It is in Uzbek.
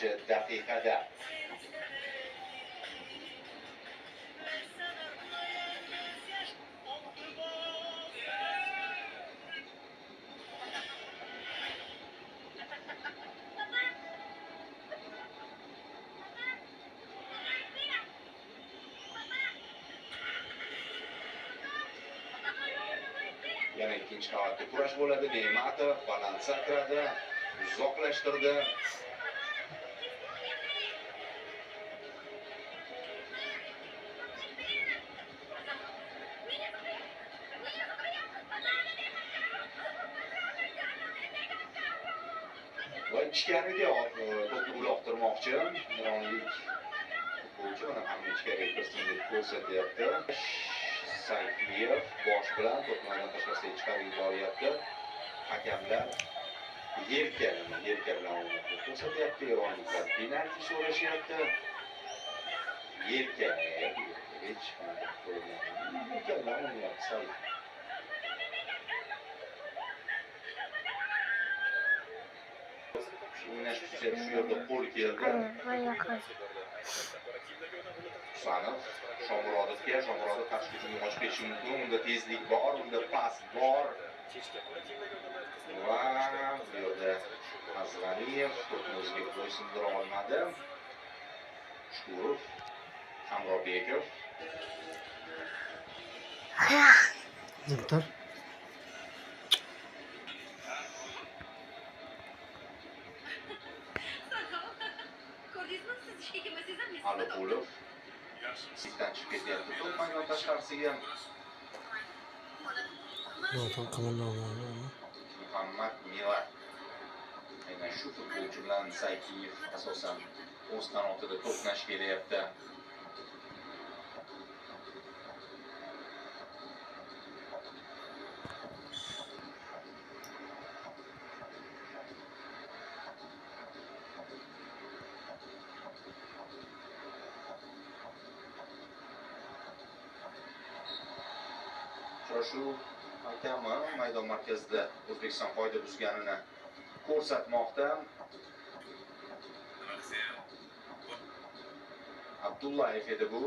30-daqiqada. Yana ikkinchi qavatda kurash bo'ladi. Ne'matov baland sakradi, uzoqlashtirdi. Va ichkariga to'pni uloqtirmoqchi eronlik futbolchi, mana hamma ichkariga kirsin deb ko'rsatyapti. Sayfiyev bosh bilan to'pni maydon tashqarisiga chiqarib yuboryapti. Hakamlar yelka bilan o'ynab ko'rsatyapti. Eronliklar penalti so'rashyapti. Yelka hech qanaqa yelka bilan o'ynayapti Sayfiyev. O'ynash shu yerda qo'l keldi. Husanov Shomurodovga, Shomurodov qarshi hujumni ochib ketishi mumkin. Unda tezlik bor, unda pas bor. Va bu yerda Azg'aniyev to'pni o'ziga bo'ysundira olmadi. Shukurov, Hamrobekov. Doktor. Alipulov sizdan chiqib ketyapti. To'p maydon tashqarisiga. Muhammad Milad. Aynan shu futbolchi bilan Sayfiyev asosan o'z qanotida to'qnash kelyapti. Uchrashuv hakami maydon markazida O'zbekiston qoida buzganini ko'rsatmoqda. Abdullayev edi bu.